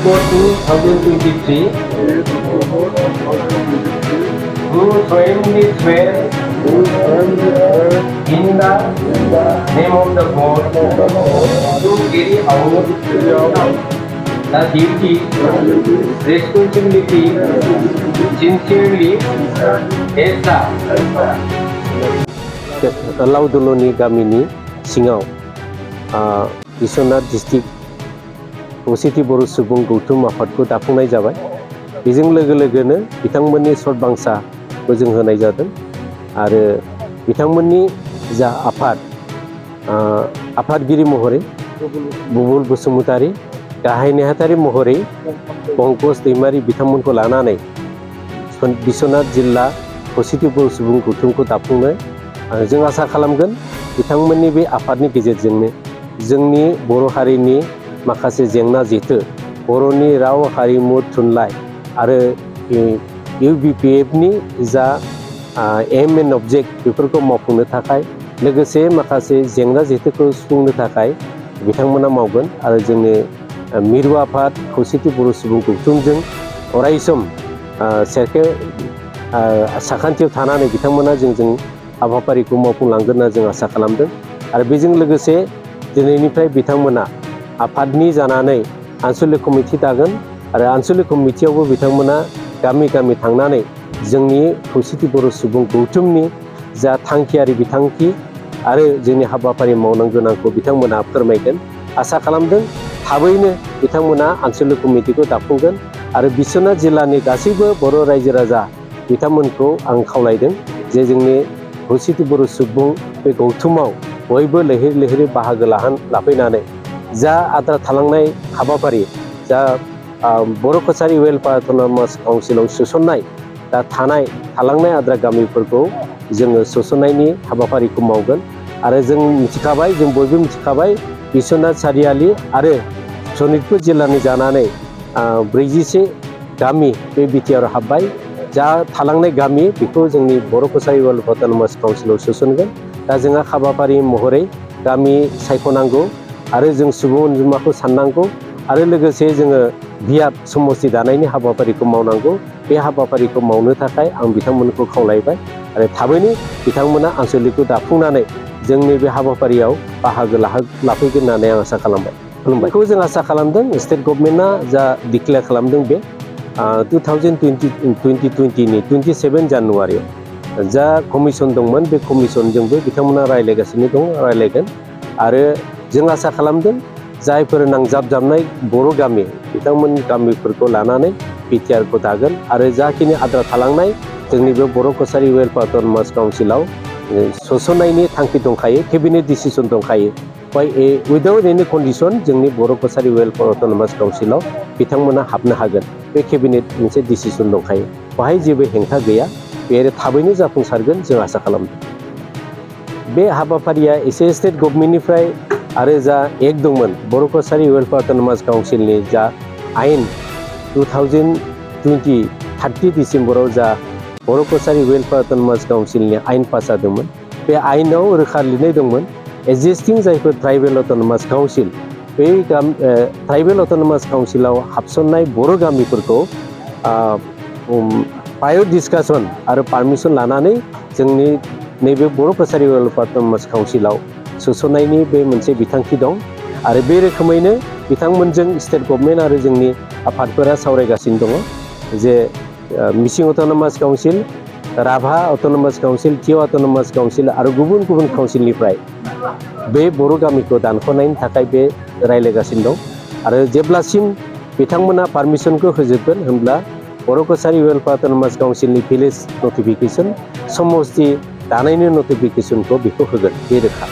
2023 who solemnly swear in the name of the God to carry out the duty, responsibility, sincerely, as the उदल'ननि गामिनि सिङाव Biswanath district खौसेथि बर' सुबुं गौथुम आफादखौ दाफुंनाय जाबाय। बेजों लोगोनो बिथांमोननि सर्ट बांसाबो जों होनाय जादों आरो बिथांमोननि जा आफादगिरि महरै बुबुल बसुमतारी, गाहाय नेहाथारि महरै पंकज दैमारी बिथांमोनखौ लानानै बिश्वनाथ जिल्ला खौसेथि बर' सुबुं गौथुमखौ दाफुंनो जों आसा खालामगोन। बिथांमोननि बे आफादनि गेजेरजोंनो जोंनि बर' हारिनि माखासे जेंना जेथो, बर'नि राव हारिमु थुनलाइ आरो UBPFनि जा एम एन्ड अबजेक्ट बेफोरखौ मावफुंनो थाखाय लोगोसे माखासे जेंना जेथोखौ सुफुंनो थाखाय बिथांमोना मावगोन आरो जोंनि मिरु आफाद खौसेथि बर' सुबुं गौथुमजों अरायसम साखान्थियाव थानानै बिथांमोना जोंजों हाबाफारिखौ मावफुंलांगोन होनना जों आसा खालामदों। आरो बेजों लोगोसे दिनैनिफ्राय बिथांमोना आफादनि जानानै आनसलिक कमिटि दागोन आरो आनसलिक कमिटियावबो बिथांमोना गामि गामि थांनानै जोंनि खौसेथि बर' सुबुं गौथुमनि जा थांखियारि बिथांखि आरो जोंनि हाबाफारि मावनां गोनांखौ बिथांमोना फोरमायगोन। आसा खालामदों थाबैनो बिथांमोना आनसलिक कमिटिखौ दाफुंगोन आरो बिश्वनाथ जिल्लानि गासैबो बर' रायजो राजा बिथांमोनखौ आं खावलायदों जे जोंनि खौसेथि बर' सुबुं बे गौथुमाव बयबो लैहोर लैहोरै बाहागो लाफैनानै जा आद्रा थालांनाय हाबाफारि, जा बर' कसारि वेलफेयार अट'नमास काउन्सिलाव सोसननाय दा थालांनाय आद्रा गामिफोरखौ जोङो सोसननायनि हाबाफारिखौ मावगोन। आरो जों मिथिखाबाय, जों बयबो मिथिखाबाय बिश्वनाथ सारियालि आरो सनितपुर जिल्लानि जानानै 41 गामि बे बिटिआर हाबबाय। जा थालांनाय गामि बेखौ जोंनि बर' कसारि वेलफेयार अट'नमास काउन्सिलाव सोसनगोन। दा जोंहा हाबाफारि महरै गामि सायख'नांगौ आरो जों सुबुं अनजिमाखौ साननांगौ आरो लोगोसे जोङो बियाब समष्टि दानायनि हाबाफारिखौ मावनांगौ। बे हाबाफारिखौ मावनो थाखाय आं बिथांमोनखौ खावलायबाय आरो थाबैनो बिथांमोना आनसलिकखौ दाफुंनानै जोंनि बे हाबाफारियाव बाहागो लाफैगोन होननानै आं आसा खालामबाय। बेखौ जों आसा खालामदों स्टेट गभर्नमेन्टआ जा डिक्लेयार खालामदों बे 2020नि 27 जानुवारियाव जा कमिसन दंमोन बे कमिसनजोंबो बिथांमोना रायलायगोन आरो जों आसा खालामदों जायफोर नांजाबजाबनाय बर' गामि बिथांमोननि गामिफोरखौ लानानै बिटिआरखौ दागोन आरो जाखिनि आद्रा थालांनाय जोंनि बे बर' कसारि वेलफेयार अट'नमास काउन्सिलाव सोसननायनि थांखि दंखायो, केबिनेट डिसिसन दंखायो। उइदाउट एनि कन्डिसन जोंनि बर' कसारि वेलफेयार अट'नमास काउन्सिलाव बिथांमोना हाबनो हागोन। बे केबिनेट मोनसे डिसिसन दंखायो, बेवहाय जेबो हेंथा गैया। बे थाबैनो जाफुंसारगोन जों आसा खालामदों। बे हाबाफारिया एसे स्टेट गभर्नमेन्टनिफ्राय आरो जा एक्ट दंमोन बर' कसारि वेलफेयार अट'नमास काउन्सिलनि जा आयेन 2020 30 डिसेम्बराव जा बर' कसारि वेलफेयार अट'नमास काउन्सिलनि आयेन पास जादोंमोन। बे आयेनाव रोखा लिरनाय दंमोन एक्जिस्टिं जायफोर ट्राइबेल अट'नमास काउन्सिल बे ट्राइबेल अट'नमास काउन्सिलाव हाबसननाय बर' गामिफोरखौ प्रायर डिसकासन आरो पारमिसन लानानै जोंनि नैबे बर' कसारि वेलफेयार अट'नमास काउन्सिलाव सोसननायनि बे मोनसे बिथांखि दं आरो बे रोखोमैनो बिथांमोनजों स्टेट गभर्नमेन्ट आरो जोंनि आफादफोरा सावरायगासिनो दङ जे Mising autonomous council, Rabha autonomous council, Tiwa' autonomous council आरो गुबुन गुबुन काउन्सिलनिफ्राय बे बर' गामिखौ दानख'नायनि थाखाय बे रायलायगासिनो दं आरो जेब्लासिम बिथांमोना पारमिसनखौ होजोबगोन होनब्ला बर' कसारि वेलफेयार अट'नमास काउन्सिलनि भिलेज नटिफिकेसन समष्टि दानायनि नटिफिकेसनखौ बेखौ होगोन, बे रोखा।